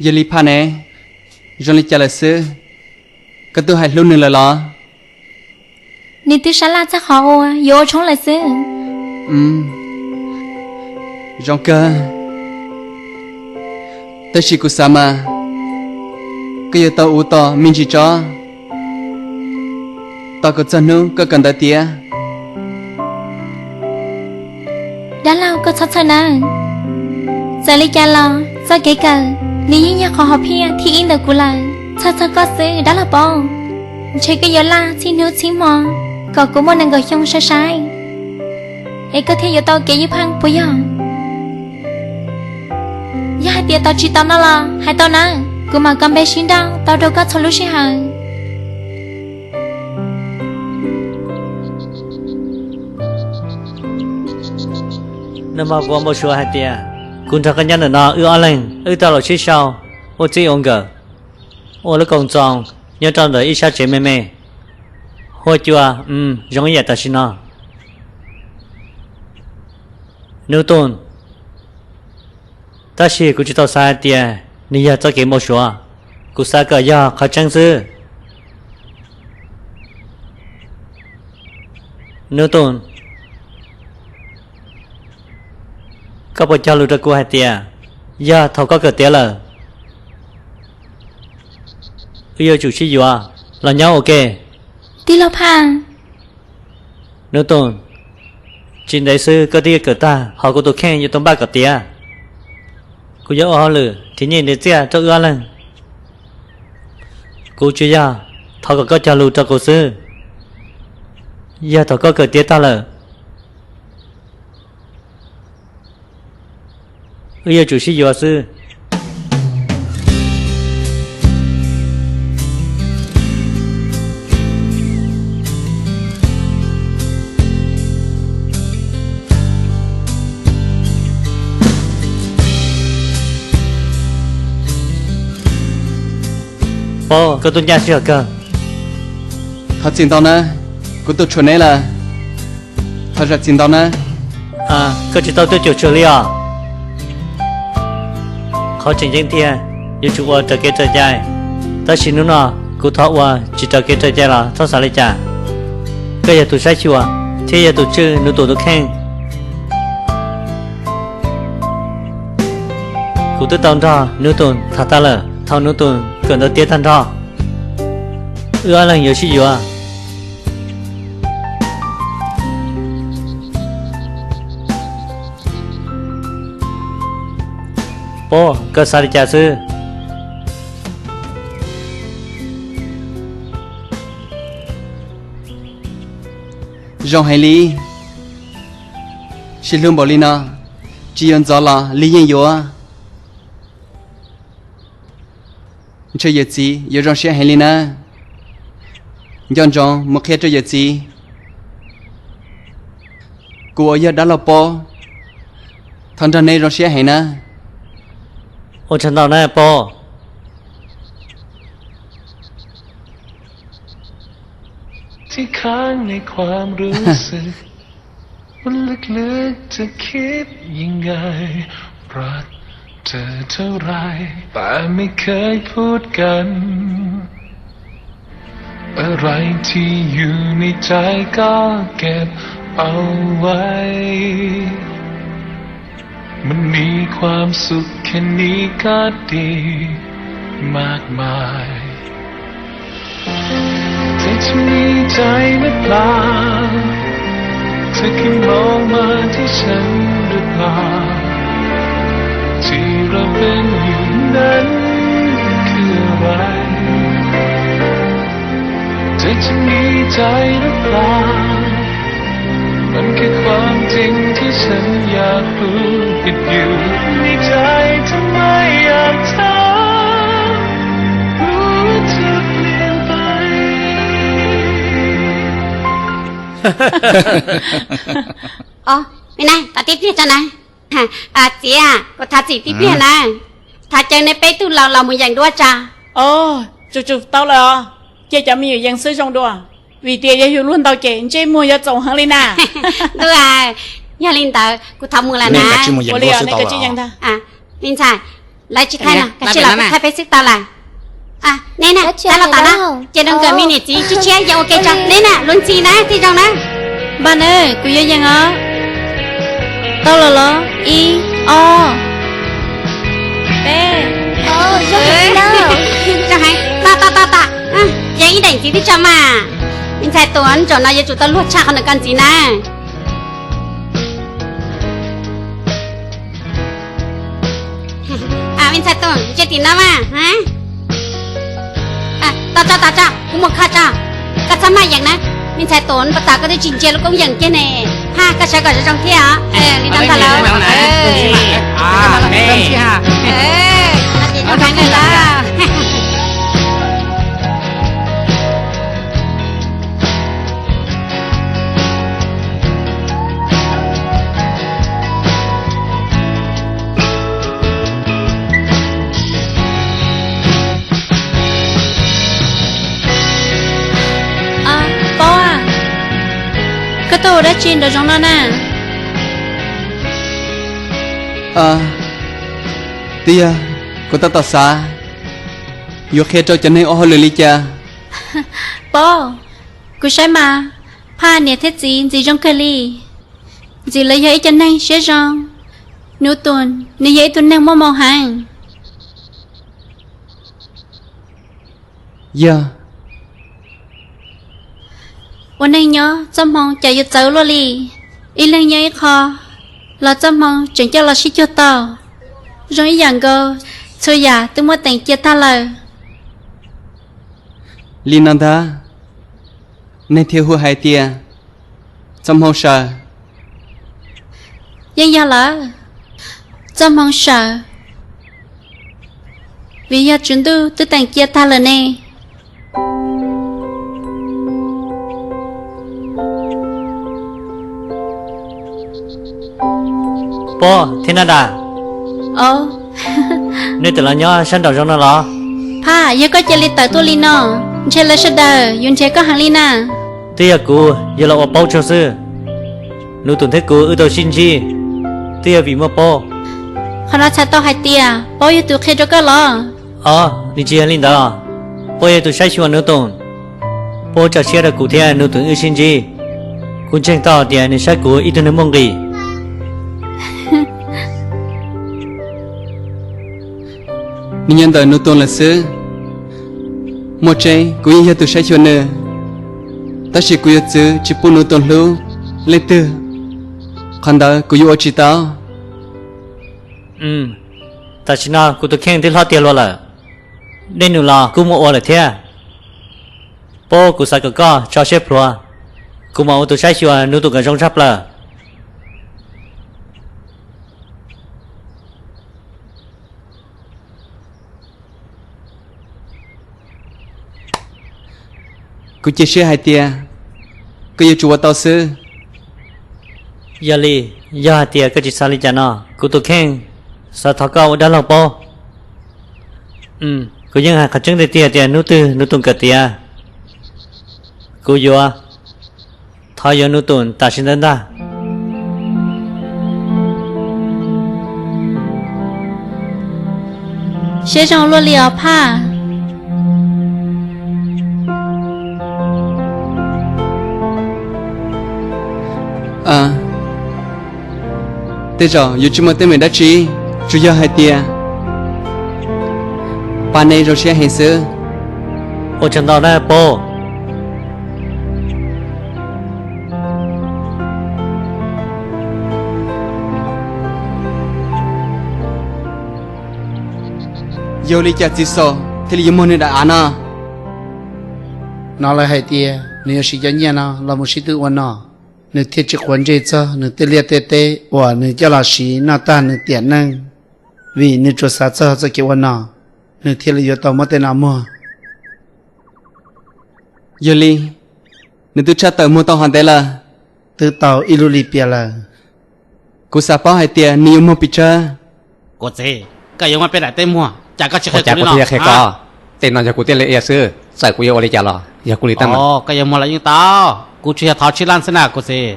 Yog li Phaj ne, zoo li cas lawm xwb? Koj twb hais hlub nws lawm los? Nws twb sab laj txog qhov uas yuav ua tshoob lawm xwb. Zoo kawg. Tab sis kuv xav mas koj yuav tau ua tos me ntsis tso, tos kom txog hnub koj kawm ntawv tiav. Dab laug, koj txhob txhawj nawb. Txawm li cas los txoj kev kawm nws yeej yog qhov hom phiaj thib ib ntawm kuv lawm. Txhawj txog koj xwb dab laug Paub. Ntshe koj yuav laj txhij hnub txhij hmo kom kuv muaj nees nkaum xyoo sai sai, es koj thiaj yuav tau kev ywj pheej puas yog? Yog hais tias tau tsis tau no los hais tau nawb, kuv mam kov npe sib nrauj tau rau koj txhua lub sij hawm. Nag hmo kuv ua npau suav hais tias kuv nrog koj nyob ntawm no wb ob leeg wb tau los sib sau, ua txij ua nkawm, ua lub koom txoos nyob rau ntawm ib sab tsev me me, huaj cua, zoo ib yam tam sim no. Nub Tooj, tab sis kuv tsis tau xav hais tias nws yog txoj kev npau suav, kuv xav kom yog qhov tseeb xwb. Nub Tooj, koj puas cog lus rau kuv hais tias yog thaum koj kawm tiav lawm, wb yuav tsum sib yuav los nyob ua ke? Tij laug Phaj. Nub Tooj, tsis ntev xwb koj twb kawm tag, ho kuv tus kheej yuav tau npaj kom tiav. Kuv yuav ua hauj lwm nrhiav nyiaj nrhiav txiaj rau wb ob leeg. Kuv tsuas yog thov kom koj cog lus rau kuv xwb, yog thaum koj kawm tiav tag lawm, wb yuav tsum sib yuav xwb. Paub, koj tub ncaj siab kawg. Thov txim ntau nawb, kuv tus tshuam neb lawm. Thov zam txim ntau nawb. Koj tsis tau tuaj cuam tshuam li os. Qhov tseem ceeb tiag yuav tsum ua raws kev raws cai, tab sis hnub no kuv thov ua tsis raws kev raws cai los txhob xav li cas. Koj yog tus saib xyuas thiab yog tus tswj Nub Tooj tus kheej. Kuv twb tau nrog Nub Tooj tham tag lawm thaum Nub Tooj kawm ntawv tiav tag nrho. Wb ob leeg yuav sib yuav. Paub, koj xav li cas xwb? Zoo heev li. Sib hlub npaum li no, tsis yuav ntxov los li yeej yuav. Ntshe yawm txiv yuav zoo siab heev li na. Nco ntsoov mus qhia rau yawm txiv, kuv uas yog dab laug Paub, thov nrog neb zoo siab heev na. Ua tsaug ntau na Paub. ที่ค้างในความรู้สึก มันลึกๆจะคิดยังไง รักเธอเท่าไร แต่ไม่เคยพูดกัน อะไรที่อยู่ในใจก็เก็บเอาไว้ มันมีความสุขแค่นี้ก็ดีมากมาย เธอจะมีใจหรือเปล่า เธอเคยมองมาที่ฉันหรือเปล่า ที่เราเป็นอยู่นั้นคืออะไร เธอจะมีใจหรือเปล่า มันคือความจริงที่ฉันอยากรู้ ติดอยู่ในใจทำไมอยากถาม กลัวเธอเปลี่ยนไป Ov, me neeg, tos tib pliag tso na. Txiv, kuv thov txim tib pliag na. Thov caw neb peb tug laus los mus yeem duab tso. Ov, tsum tsum tau lawm os. Cia cov me nyuam yeem xwb zoo dua, vim tias yog yus luag ntau ces ntsej muag yuav txaus heev li na. Ntuj, yog li ntawd kuv thov mus lawm na. Ua li os, neb kav tsij yeem ntag. Me ntxhais, Lawv tsis thaij no, kav tsij los thaij peb xwb tau lawm. Neb na, txav los tom no, ces rau nkawd me niam txiv tshiab tshiab yeem ua ke tso. Neb na, lub ntxhi na, thiaj zoo na. Npawg na, kuv yuav yeem os. Tau los los? Ib, ob, peb. Zoo heev, tau tau tau. Yeem ib daim ntxiv twb tso mas. Me ntxhais Tuam, zaum no yuav tsum tau luag tshaj qhov ntawm koj ntxiv na. Me ntxhais Tuam, ntsia tim no mas. Tos tso, tos tso, kuv mus kho tso. Koj txhob maj yeem na. Me ntxhais Tuam, npau taws koj twb tsis ntsia lub koob yeem kiag ne. Phaj, koj sawv kom zoo zoo thiab os. Li no ntag lauj. Paub, koj tuaj ua dab tsi nraum zoov no na? Twb yog kuv tab tom xav yuav qhia rau cov neeg ua hauj lwm li cas. Paub, kuv saib mas, Phaj niam thiab txiv ntxim zoo kawg li. Ntxim lawv yog ib co neeg siab zoo. Nus Tus nws yog ib tug neeg muaj moo heev. Yog ua neeg nyob txoj hmoo cas yuav txawv luaj li, ib leeg nyob ib qho los txoj hmoo tseem coj los sib cuag tau. Zoo ib yam nkaus txhua yam twb muab teem cia tag lawm. Li no ntag, nej thiaj hu hais tias txoj hmoo sawv. Yeej yog lawm, txoj hmoo sawv, vim yog Tswv Ntuj twb teem cia tag lawm ne. Pog thiab Naj Das, nej twb los nyob sab nraum zoov no los? Phaj, yog koj cia li tawm tuaj li no, ntshe lawv sawv daws yuav nrhiav koj heev li na. Twb yog kuv yuav los ua Paub tsaug xwb. Nus Tus thiab kuv wb tau sib ntsib, twb yog vim muaj Paub. Qhov no txhais tau hais tias Paub yog tus qhia rau koj los? Os, nws tsis yog li ntawd. Paub yog tus saib xyuas Nus Tus. Paub tso siab rau kuv thiab Nus Tus wb sib ntsib. Kuv ntseeg tau tias nws saib kuv ib tug neeg muaj nqis. Nws nyob ntawm Nus Tus lawm xwb. Muaj tseeb kuv yeej yog tus saib xyuas nws, tab sis kuv yuav txwv tsis pub Nus Tus hlub leej twg. Qhov ntawd kuv yuav ua tsis tau. Tam sim no kuv tus kheej twb hlob tiag luaj lawm, dej num los kuj muaj ua lawm thiab. Paub, kuv xav kom koj tso siab plhuav, kuv mam ua tus saib xyuas Nus Tus kom zoo tshaj plaws. Kuv cia siab hais tias koj yuav tsum ua tau xwb. Yog li, yog hais tias koj tsis xav li cas no, kuv tus kheej xav thov koj ua dab laug Paub. Kuv yeej hais qhov tseeb tiag tiag tias hnub twg Nus Tus kawm tiav, kuv yuav thov yuav Nus Tus tam sim ntawd ntag. Siab zoo luaj li os Phaj. Tej zaum yuav tsis muaj teeb meem dab tsi, tsuas yog hais tias pab neb zoo siab heev xwb. Ua tsaug ntau na Paub. Yog li cas txiv xaus thiaj li yuav muag nws daim av no? Hnov lawv hais tias nws yuav siv cov nyiaj no los mus sib tw ua nom, nws thiaj tsis quav ntsej txog nws tej liaj tej teb uas nws coj los siv noj tag nws tiam neej, vim nws tsuas xav txog txoj kev ua nom, nws thiaj li yuav tau muab tej no muag. Yog li, nws twb tshaj tawm muag tau hov ntev lawm. Twb tau ib lub lim piam lawm. Kuv xav paub hais tias nws yuav muag pes tsawg. Kuv txiv, koj yuav muab peb daim teb muag cas koj tsis qhia kuv li no? Tej no yog kuv tij li ia xwb, txawm kuv yuav ua li cas los yog kuv li tab mas. Koj yuav muag los yeej tau, kuv tsuas yog thov tsib lab xwb na kuv txiv.